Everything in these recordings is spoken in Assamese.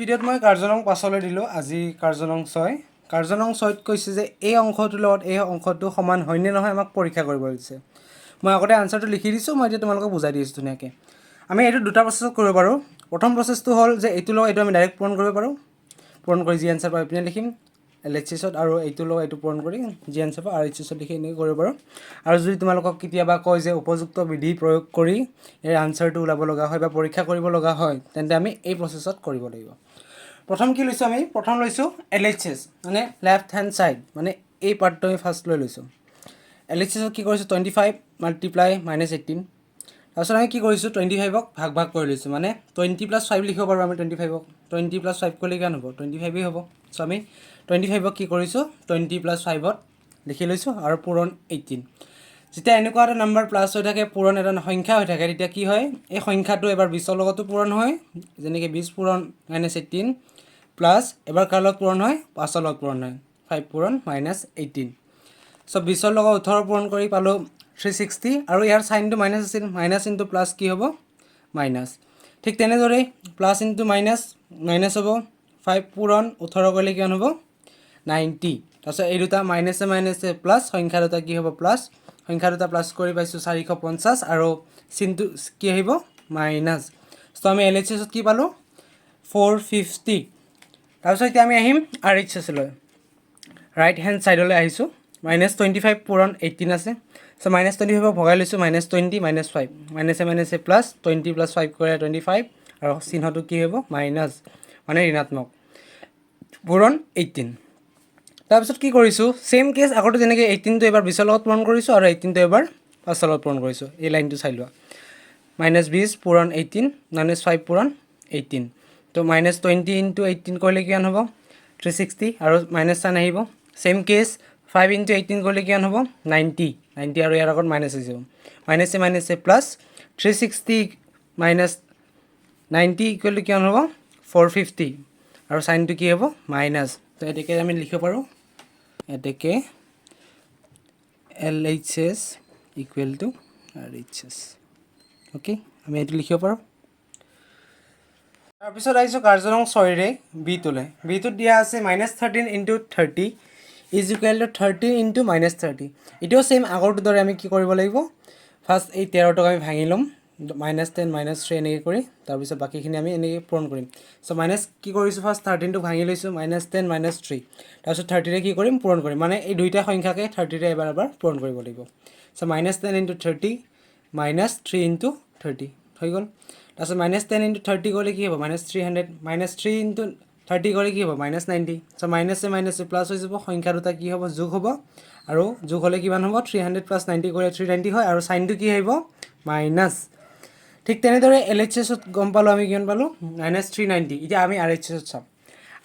ভিডিঅ'ত মই কাৰ্য নং 5লৈ দিলোঁ। আজি কাৰ্য নং 6। কাৰ্য নং 6ত কৈছে যে এই অংশটোৰ লগত এই অংশটো সমান হয়নে নহয় আমাক পৰীক্ষা কৰিব দিছে। মই আগতে আনচাৰটো লিখি দিছোঁ। মই এতিয়া তোমালোকক বুজাই দি আছোঁ ধুনীয়াকৈ। আমি এইটো দুটা প্ৰচেছত কৰিব পাৰোঁ। প্ৰথম প্ৰচেছটো হ'ল যে এইটোৰ লগত এইটো আমি ডাইৰেক্ট পূৰণ কৰিব পাৰোঁ। পূৰণ কৰি যি এনচাৰ পাওঁ এইপিনে লিখিম এল এইচ এছত আৰু এইটোৰ লগত এইটো পূৰণ কৰি যি এনচাৰ পাওঁ আৰ এইচ এছত লিখি এনেকৈ কৰিব পাৰোঁ। আৰু যদি তোমালোকক কেতিয়াবা কয় যে উপযুক্ত বিধি প্ৰয়োগ কৰি ইয়াৰ আনচাৰটো ওলাব লগা হয় বা পৰীক্ষা কৰিব লগা হয়, তেন্তে আমি এই প্ৰচেছত কৰিব লাগিব। প্ৰথম কি লৈছোঁ আমি? প্ৰথম লৈছোঁ এল এইচ এছ, মানে লেফ্ট হেণ্ড ছাইড, মানে এই পাৰ্টটো আমি ফাৰ্ষ্ট লৈ লৈছোঁ। এল এইচ এছত কি কৰিছোঁ? 25 multiply minus 18। তাৰপিছত আমি কি কৰিছোঁ? 25ক ভাগ ভাগ কৰি লৈছোঁ, মানে 20 প্লাছ 5 লিখিব পাৰোঁ আমি। 25ক 20 প্লাছ 5 কৰিলে কিমান হ'ব? 25েই হ'ব। চ' আমি 25ক কি কৰিছোঁ? 20 প্লাছ 5ত লিখি লৈছোঁ আৰু পূৰণ 18। যেতিয়া এনেকুৱা এটা নাম্বাৰ প্লাছ হৈ থাকে, পূৰণ এটা সংখ্যা হৈ থাকে, তেতিয়া কি হয়? এই সংখ্যাটো এবাৰ 20ৰ লগতো পূৰণ হয়, যেনেকৈ 20 পূৰণ মাইনাছ 18, প্লাছ এবাৰ কাৰ লগত পূৰণ হয়? পাঁচৰ লগত পূৰণ হয়, 5 পূৰণ মাইনাছ 18। চ' 20ৰ লগত 18 পূৰণ কৰি পালোঁ 360। আৰু ইয়াৰ চাইনটো মাইনাছ আছিল। মাইনাছ ইনটু প্লাছ কি হ'ব? মাইনাছ। ঠিক তেনেদৰেই প্লাছ ইনটু মাইনাছ মাইনাছ হ'ব। 5 পূৰণ 18 কৰিলে কিমান হ'ব? 90। তাৰপিছত এই দুটা মাইনাছে মাইনাছে প্লাছ, সংখ্যা দুটা কি হ'ব? প্লাছ। সংখ্যা দুটা প্লাছ কৰি পাইছোঁ 450 আৰু চিনটো কি আহিব? মাইনাছ। চ' আমি এল এইচ এছত কি পালোঁ? 450। তাৰপিছত এতিয়া আমি আহিম আৰ এইচ এছলৈ। ৰাইট হেণ্ড ছাইডলৈ আহিছোঁ। মাইনাছ 25 পূৰণ 18 আছে। চ' মাইনাছ 25ক ভগাই লৈছোঁ, মাইনাছ 20 মাইনাছ 5, মাইনাছে মাইনাছে প্লাছ, 20 প্লাছ 5 কৰে 25 আৰু চিহ্নটো কি হ'ব? মাইনাছ, মানে ঋণাত্মক, পূৰণ 18। তাৰপিছত কি কৰিছোঁ? ছেইম কেছ, আগতে যেনেকৈ 18টো এবাৰ 20ৰ লগত পূৰণ কৰিছোঁ আৰু 18টো এবাৰ পাঁচৰ লগত পূৰণ কৰিছোঁ। এই লাইনটো চাই লোৱা। মাইনাছ 20 পূৰণ 18, মাইনাছ 5 পূৰণ 18। তো মাইনাছ 20 ইনটু 18 কৰিলে কিমান হ'ব? 360 আৰু মাইনাছ চাইন আহিব। Same case, 5 into 18 কৰিলে কিমান হ'ব? 90। 90 আৰু ইয়াৰ আগত মাইনাছ হৈ যাব। মাইনাছে মাইনাছে plus, 360 minus 90 equal to কিমান হ'ব? 450 আৰু চাইনটো কি হ'ব? মাইনাছ। তো এতেকে আমি লিখিব পাৰোঁ, এতেকে LHS equal to RHS। Okay, আমি এইটো লিখিব পাৰোঁ। তাৰপিছত আহিছোঁ কাৰ্য নং 6ৰে বিটোলৈ। বিটোত দিয়া আছে minus 13 into 30 is equal to 13 into minus 30। এতিয়াও ছেইম আগৰটোৰ দৰে আমি কি কৰিব লাগিব? ফাৰ্ষ্ট এই 13টোক আমি ভাঙি ল'ম, মাইনাছ 10 মাইনাছ 3 এনেকৈ কৰি। তাৰপিছত বাকীখিনি আমি এনেকৈ পূৰণ কৰিম। চ' মাইনাছ কি কৰিছোঁ? ফাৰ্ষ্ট 13টো ভাঙি লৈছোঁ, মাইনাছ 10 মাইনাছ 3। তাৰপিছত 30ৰে কি কৰিম? পূৰণ কৰিম। মানে এই দুইটা সংখ্যাকে 30ৰে এবাৰ এবাৰ পূৰণ কৰিব লাগিব। So minus 10 into 30 minus 3 into 30 হৈ গ'ল। তাৰপিছত মাইনাছ 10 ইণ্টু 30 কৰিলে কি হ'ব? Minus 300। Minus 3 into 30 কৰিলে কি হ'ব? Minus 90। চ' মাইনাছে মাইনাছে প্লাছ হৈ যাব। সংখ্যা দুটা কি হ'ব? যোগ হ'ব। আৰু যোগ হ'লে কিমান হ'ব? 300 প্লাছ 90 কৰিলে 390 হয় আৰু চাইনটো কি আহিব? মাইনাছ। ঠিক তেনেদৰে এল এইচ এছত গম পালোঁ আমি কিমান পালোঁ? Minus 390। এতিয়া আমি আৰ এইচ এছত চাম।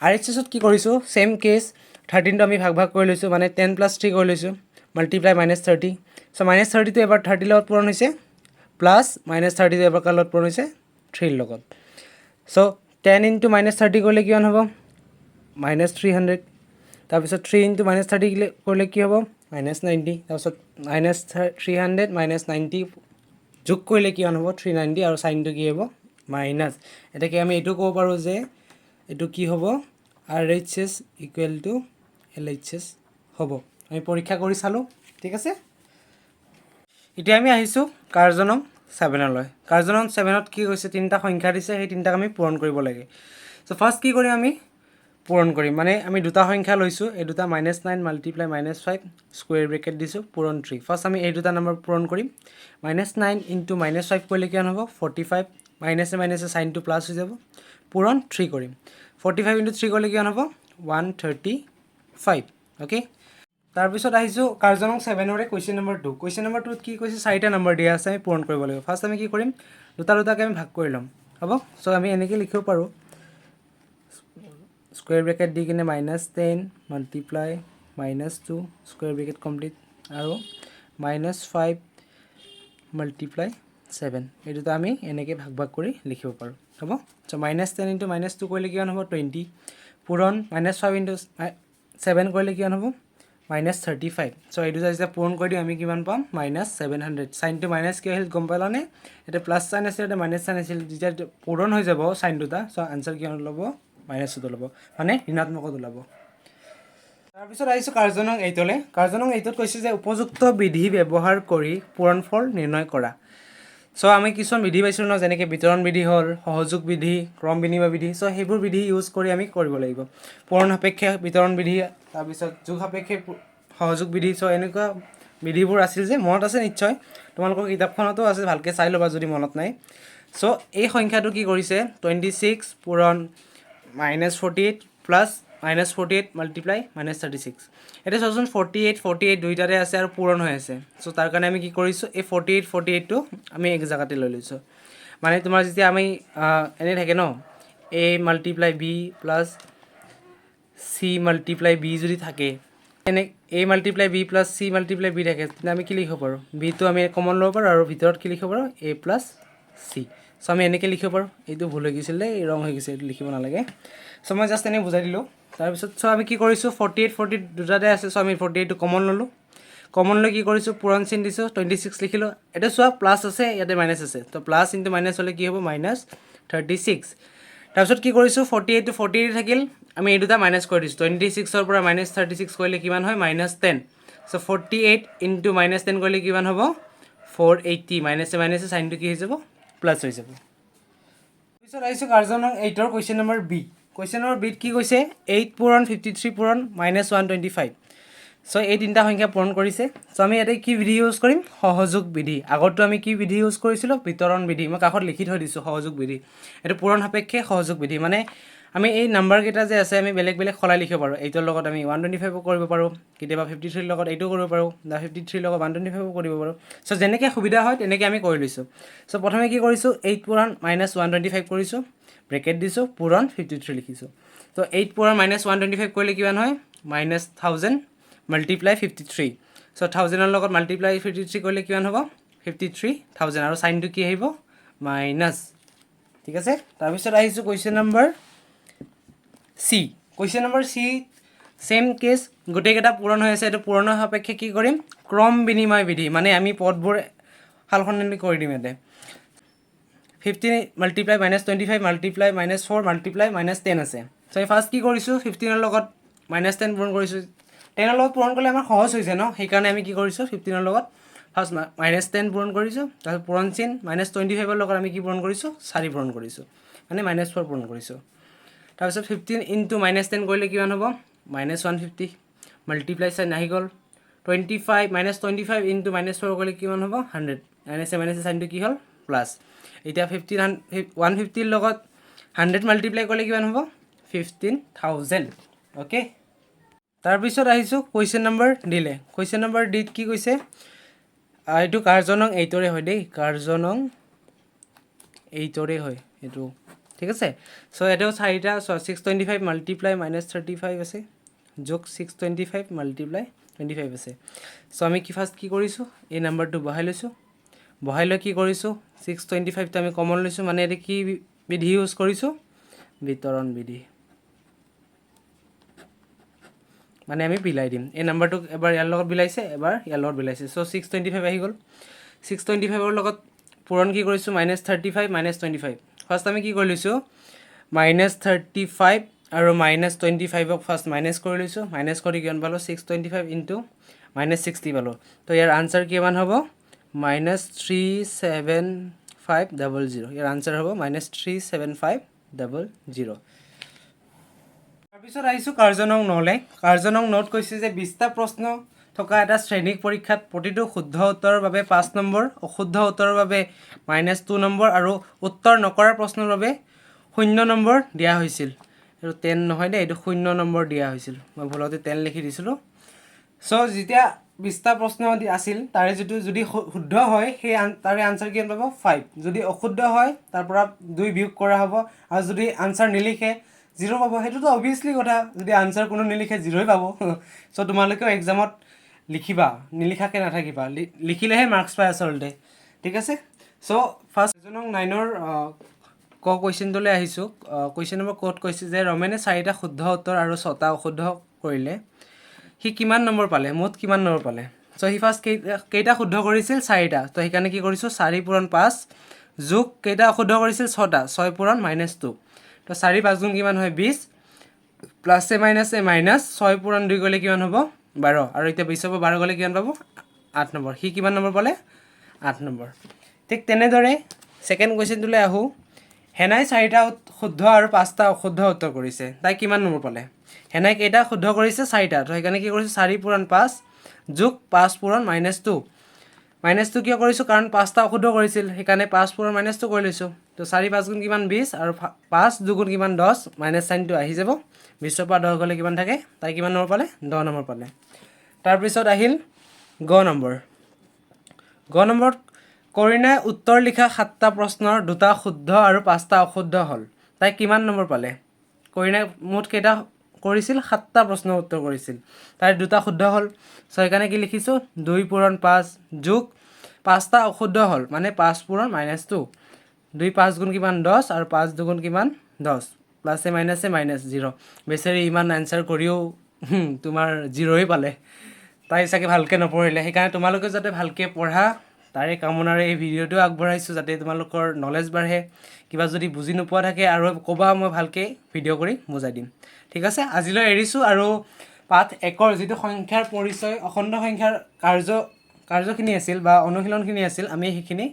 আৰ এইচ এছত কি কৰিছোঁ? ছেইম কেছ, 13টো আমি ভাগ ভাগ কৰি লৈছোঁ, মানে 10 প্লাছ 3 কৰি লৈছোঁ, multiply minus 30। So minus 30টো এবাৰ 30ৰ লগত পূৰণ হৈছে, প্লাছ মাইনাছ 30টো এবাৰ কাৰ লগত পূৰণ হৈছে? 3ৰ লগত। So 10 into minus 30 কৰিলে কিমান হ'ব? Minus 300। তাৰপিছত 3 ইণ্টু মাইনাছ 30 কৰিলে কি হ'ব? Minus 90। তাৰপিছত মাইনাছ 300 মাইনাছ 90 যোগ কৰিলে কিমান হ'ব? 390 আৰু চাইনটো কি হ'ব? মাইনাছ। এতেকে আমি এইটো ক'ব পাৰোঁ যে এইটো কি হ'ব? RHS equal to LHS হ'ব। আমি পৰীক্ষা কৰি চালোঁ। ঠিক আছে, এতিয়া আমি আহিছোঁ কাৰ্য নং 7লৈ। কাৰ্য নং 7ত কি কৈছে? তিনিটা সংখ্যা দিছে, সেই তিনিটাক আমি পূৰণ কৰিব লাগে। চ' ফাৰ্ষ্ট কি কৰিম আমি? পূৰণ কৰিম। মানে আমি দুটা সংখ্যা লৈছোঁ, এই দুটা, minus 9 multiply minus 5, square bracket দিছোঁ, পূৰণ 3। ফাৰ্ষ্ট আমি এই দুটা নম্বৰ পূৰণ কৰিম। Minus 9 into minus 5 কৰিলে কিমান হ'ব? 45। মাইনাছে মাইনাছে চাইনটো প্লাছ হৈ যাব। পূৰণ 3 কৰিম। 45 ইণ্টু 3 কৰিলে কিমান হ'ব? 135। অ'কে, তাৰপিছত আহিছোঁ কাৰ্য নং 7ৰে কুৱেশ্যন নম্বৰ 2। কুৱেশ্যন নম্বৰ 2ত কি কৈছে? চাৰিটা নম্বৰ দিয়া আছে, আমি পূৰণ কৰিব লাগিব। ফাৰ্ষ্ট আমি কি কৰিম? দুটা দুটাকৈ আমি ভাগ কৰি ল'ম, হ'ব? চ' আমি এনেকৈ লিখিব পাৰোঁ, স্কুৱেৰ ব্ৰেকেট দি কিনে minus 10 multiply minus 2, square bracket complete, আৰু মাইনাছ 5 মাল্টিপ্লাই 7। এই দুটা আমি এনেকৈ ভাগ ভাগ কৰি লিখিব পাৰোঁ, হ'ব? So minus 10 into minus 2 কৰিলে কিমান হ'ব? 20। পূৰণ মাইনাছ 5 ইণ্টু 7 কৰিলে কিমান হ'ব? Minus 35। চ' এই দুটা যেতিয়া পূৰণ কৰি দিওঁ, আমি কিমান পাম? Minus 700। চাইনটো মাইনাছ কিয় আহিল গম পালানে? এতিয়া প্লাছ চাইন আছিল, এতিয়া মাইনাছ চাইন আছিল। যেতিয়া পূৰণ হৈ যাব চাইন দুটা, চ' আনচাৰ কিমান ওলাব? মাইনাছত ওলাব, মানে ঋণাত্মকত ওলাব। তাৰপিছত আহিছোঁ কাৰ্য নং 8লৈ। কাৰ্য নং 8ত কৈছে যে উপযুক্ত বিধি ব্যৱহাৰ কৰি পূৰণফল নিৰ্ণয় কৰা। চ' আমি কিছুমান বিধি পাইছিলোঁ ন, যেনেকৈ বিতৰণ বিধি হ'ল, সহযোগ বিধি, ক্ৰম বিনিময় বিধি। চ' সেইবোৰ বিধি ইউজ কৰি আমি কৰিব লাগিব। পূৰণ সাপেক্ষে বিতৰণ বিধি, তাৰপিছত যোগ সাপেক্ষে সহযোগ বিধি। চ' এনেকুৱা বিধিবোৰ আছিল যে, মনত আছে নিশ্চয়। তোমালোকৰ কিতাপখনতো আছে, ভালকৈ চাই ল'বা যদি মনত নাই। চ' এই সংখ্যাটো কি কৰিছে? 26 পূৰণ minus 48 plus minus 48 multiply minus 36। এতিয়া চোৱাচোন, 48 48 দুইটাতে আছে আৰু পূৰণ হৈ আছে। চ' তাৰ কাৰণে আমি কি কৰিছোঁ? এই 48 48টো আমি এক জেগাতে লৈ লৈছোঁ। মানে তোমাৰ যেতিয়া আমি এনেই থাকে ন, A multiply B plus C multiply B যদি থাকে, এনে A multiply B plus C multiply B থাকে, তেতিয়া আমি কি লিখিব পাৰোঁ? বিটো আমি কমন ল'ব পাৰোঁ আৰু ভিতৰত কি লিখিব পাৰোঁ? A plus C. চ' আমি এনেকৈ লিখিব পাৰোঁ। এইটো ভুল হৈ গৈছিলে দেই, ৰং হৈ গৈছে, এইটো লিখিব নালাগে। চ' মই জাষ্ট এনেই বুজাই দিলোঁ। তাৰপিছত চ' আমি কি কৰিছোঁ? 48 48 দুটাতে আছে। চ' আমি 48টো কমন ল'লোঁ। কমন লৈ কি কৰিছোঁ? পূৰণ চিন দিছোঁ, 26 লিখিলোঁ। এতিয়া চোৱা, প্লাছ আছে, ইয়াতে মাইনাছ আছে। তো প্লাছ ইনটু মাইনাছ হ'লে কি হ'ব? Minus 36। তাৰপিছত কি কৰিছোঁ? 48টো 48 থাকিল, আমি এই দুটা মাইনাছ কৰি দিছোঁ। 26ৰ পৰা মাইনাছ 36 কৰিলে কিমান হয়? Minus 10। So 48 into minus 10 কৰিলে কিমান হ'ব? 480। মাইনাছে মাইনাছে চাইনটো কি হৈ যাব? প্লাছ হৈ যাব। পিছত আহিছোঁ কাৰ্য নং 8ৰ question number B. Question number বিত কি কৈছে? 8 পূৰণ 53 পূৰণ মাইনাছ 125। চ' এই তিনিটা সংখ্যা পূৰণ কৰিছে। চ' আমি ইয়াতে কি বিধি ইউজ কৰিম? সহযোগ বিধি। আগততো আমি কি বিধি ইউজ কৰিছিলোঁ? বিতৰণ বিধি। মই কাষত লিখি থৈ দিছোঁ, সহযোগ বিধি। এইটো পূৰণ সাপেক্ষে সহযোগ বিধি। মানে আমি এই নাম্বাৰকেইটা যে আছে, আমি বেলেগ বেলেগ সলাই লিখিব পাৰোঁ। 8ৰ লগত আমি 125ো কৰিব পাৰোঁ, কেতিয়াবা 53ৰ লগত এইটো কৰিব পাৰোঁ, বা 53ৰ লগত 125ো কৰিব পাৰোঁ। চ' যেনেকৈ সুবিধা হয় তেনেকৈ আমি কৰি লৈছোঁ। চ' প্ৰথমে কি কৰিছোঁ? 8 পূৰণ মাইনাছ 125 কৰিছোঁ, ব্ৰেকেট দিছোঁ, পূৰণ 53 লিখিছোঁ। ত' 8 পূৰণ মাইনাছ 125 কৰিলে কিমান হয়? Minus 1000 multiply 53। So 1000ৰ লগত মাল্টিপ্লাই 53 কৰিলে কিমান হ'ব? 53,000। আৰু চাইনটো কি আহিব? মাইনাছ। ঠিক আছে। তাৰপিছত আহিছোঁ question number C. Question number C, same case, গোটেইকেইটা পূৰণ হৈ আছে। এইটো পূৰণৰ সাপেক্ষে কি কৰিম? ক্ৰম বিনিময় বিধি। মানে আমি পদবোৰ সাল সলনি কৰি দিম। ইয়াতে 15 multiply minus 25 multiply minus 4 multiply minus 10 আছে। চ' আমি ফাৰ্ষ্ট কি কৰিছোঁ? 15ৰ লগত মাইনাছ 10 পূৰণ কৰিছোঁ। 10ৰ লগত পূৰণ কৰিলে আমাৰ সহজ হৈছে ন, সেইকাৰণে আমি কি কৰিছোঁ? 15ৰ লগত ফাৰ্ষ্ট মাইনাছ 10 পূৰণ কৰিছোঁ। তাৰপিছত পূৰণ চিন, মাইনাছ 25ৰ লগত আমি কি পূৰণ কৰিছোঁ? চাৰি পূৰণ কৰিছোঁ, মানে মাইনাছ 4 পূৰণ কৰিছোঁ। তাৰপিছত 15 ইনটু মাইনাছ 10 কৰিলে কিমান হ'ব? Minus 150, multiply sign আহি গ'ল। 25, minus 25 into minus 4 কৰিলে কিমান হ'ব? 100। মাইনাছে মাইনাছে চাইনটো কি হ'ল? প্লাছ। এতিয়া 150ৰ লগত 100 মাল্টিপ্লাই কৰিলে কিমান হ'ব? 15,000। অ'কে, তাৰপিছত আহিছোঁ question number delay. Question number ডিত কি কৈছে? এইটো কাৰ্য নং 8ৰে হয় দেই, কাৰ্য নং 8ৰে হয় এইটো। ঠিক আছে। চ' ইয়াতেও চাৰিটা, 625 multiply minus 35 আছে, যোগ 625 মাল্টিপ্লাই 25 আছে। চ' আমি কি ফাৰ্ষ্ট কি কৰিছোঁ? এই নাম্বাৰটো বহাই লৈছোঁ। বহাই লৈ কি কৰিছোঁ? 625টো আমি কমন লৈছোঁ। মানে ইয়াতে কি বিধি ইউজ কৰিছোঁ? বিতৰণ বিধি। মানে আমি বিলাই দিম। এই নাম্বাৰটোক এবাৰ ইয়াৰ লগত বিলাইছে, এবাৰ ইয়াৰ লগত বিলাইছে। চ' 625 আহি গ'ল। 625ৰ লগত পূৰণ কি কৰিছোঁ? Minus 35 minus 25। First আমি কি কৰি লৈছোঁ? মাইনাছ 35 আৰু মাইনাছ 25ক ফাৰ্ষ্ট মাইনাছ কৰি লৈছোঁ। মাইনাছ কৰি কিমান পালোঁ? 625 into minus 60 পালোঁ। তো ইয়াৰ আনচাৰ কিমান হ'ব? Minus 37500। ইয়াৰ আনচাৰ হ'ব মাইনাছ 37500। তাৰপিছত আহিছোঁ কাৰ্য নং 9লৈ। কাৰ্য নং 9ত কৈছে যে 20টা প্ৰশ্ন থকা এটা শ্ৰেণীক পৰীক্ষাত প্ৰতিটো শুদ্ধ উত্তৰৰ বাবে 5 নম্বৰ, অশুদ্ধ উত্তৰৰ বাবে মাইনাছ 2 নম্বৰ আৰু উত্তৰ নকৰা প্ৰশ্নৰ বাবে শূন্য নম্বৰ দিয়া হৈছিল। এইটো 10 নহয় দেই, এইটো শূন্য নম্বৰ দিয়া হৈছিল। মই ভুলতে 10 লিখি দিছিলোঁ। চ' যেতিয়া 20টা প্ৰশ্ন আছিল, তাৰে যিটো যদি শুদ্ধ হয়, সেই তাৰে আনচাৰ কিমান পাব? 5। যদি অশুদ্ধ হয়, তাৰ পৰা 2 বিয়োগ কৰা হ'ব। আৰু যদি আনচাৰ নিলিখে, 0 পাব। সেইটোতো অভিয়াছলি কথা, যদি আনচাৰ কোনো নিলিখে, 0ই পাব। চ' তোমালোকেও এক্সামত লিখিবা, নিলিখাকৈ নাথাকিবা। লিখিলেহে মাৰ্কছ পায় আচলতে। ঠিক আছে। চ' ফাৰ্ষ্ট নং 9ৰ ক কুৱেশ্যনটোলৈ আহিছোঁ। কুৱেশ্যন নম্বৰ ক'ত কৈছে যে ৰমেনে চাৰিটা শুদ্ধ উত্তৰ আৰু ছটা অশুদ্ধ কৰিলে, সি কিমান নম্বৰ পালে? মুঠ কিমান নম্বৰ পালে? চ' সি ফাৰ্ষ্ট কেইটা শুদ্ধ কৰিছিল? চাৰিটা। তো সেইকাৰণে কি কৰিছোঁ? চাৰি পূৰণ 5 যোগ কেইটা অশুদ্ধ কৰিছিল? ছটা। ছয় পূৰণ মাইনাছ 2। তো চাৰি পাঁচ গুণ কিমান হয়? 20। প্লাছে মাইনাছে মাইনাছ, ছয় পূৰণ দুই গ'লে কিমান হ'ব? 12। আৰু এতিয়া 20ৰ পৰা 12 গ'লে কিমান পাব? 8 নম্বৰ। সি কিমান নম্বৰ পালে? 8 নম্বৰ। ঠিক তেনেদৰে ছেকেণ্ড কুৱেশ্যনটোলৈ আহোঁ। হেনাই চাৰিটা শুদ্ধ আৰু পাঁচটা অশুদ্ধ উত্তৰ কৰিছে, তাই কিমান নম্বৰ পালে? হেনাই কেইটা শুদ্ধ কৰিছে? চাৰিটা। তো সেইকাৰণে কি কৰিছোঁ? চাৰি পূৰণ পাঁচ যোগ পাঁচ পূৰণ মাইনাছ টু। মাইনাছ টু কিয় কৰিছোঁ? কাৰণ পাঁচটা অশুদ্ধ কৰিছিল, সেইকাৰণে পাঁচ পূৰণ মাইনাছ টু কৰি লৈছোঁ। তো চাৰি পাঁচ গুণ কিমান? 20। আৰু পাঁচ দুগুণ কিমান? 10। মাইনাছ চাইনটো আহি যাব। 20ৰ পৰা 10 গ'লে কিমান থাকে? তাই কিমান নম্বৰ পালে? 10 নম্বৰ পালে। তাৰপিছত আহিল গ নম্বৰ। গ নম্বৰত কৰিণাই উত্তৰ লিখা সাতটা প্ৰশ্নৰ দুটা শুদ্ধ আৰু পাঁচটা অশুদ্ধ হ'ল, তাই কিমান নম্বৰ পালে? কৰিণাই মুঠ কেইটা কৰিছিল? সাতটা প্ৰশ্নৰ উত্তৰ কৰিছিল, তাইৰ দুটা শুদ্ধ হ'ল। চ' সেইকাৰণে কি লিখিছোঁ? দুই পূৰণ পাঁচ যোগ পাঁচটা অশুদ্ধ হ'ল, মানে পাঁচ পূৰণ মাইনাছ টু। দুই পাঁচ গুণ কিমান? 10। আৰু পাঁচ দুগুণ কিমান? 10। প্লাছে মাইনাছে মাইনাছ জিৰ'। বেচেৰি, ইমান এনচাৰ কৰিও তোমাৰ জিৰ'ই পালে। তাই চাগে ভালকৈ নপঢ়িলে। সেইকাৰণে তোমালোকে যাতে ভালকৈ পঢ়া, তাৰে কামনাৰে এই ভিডিঅ'টো আগবঢ়াইছোঁ, যাতে তোমালোকৰ নলেজ বাঢ়ে। কিবা যদি বুজি নোপোৱা থাকে আৰু ক'বা, মই ভালকৈ ভিডিঅ' কৰি বুজাই দিম। ঠিক আছে, আজিলৈ এৰিছোঁ। আৰু পাঠ একৰ যিটো সংখ্যাৰ পৰিচয়, অখণ্ড সংখ্যাৰ কাৰ্যখিনি আছিল বা অনুশীলনখিনি আছিল, আমি সেইখিনি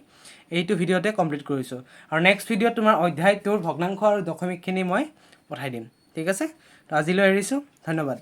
এইটো ভিডিঅ'তে কমপ্লিট কৰিছোঁ। আৰু নেক্সট ভিডিঅ'ত তোমাৰ অধ্যায়টোৰ ভগ্নাংশ আৰু দশমিকখিনি মই পঠাই দিম। ঠিক আছে, তো আজিলৈ এৰিছোঁ। ধন্যবাদ।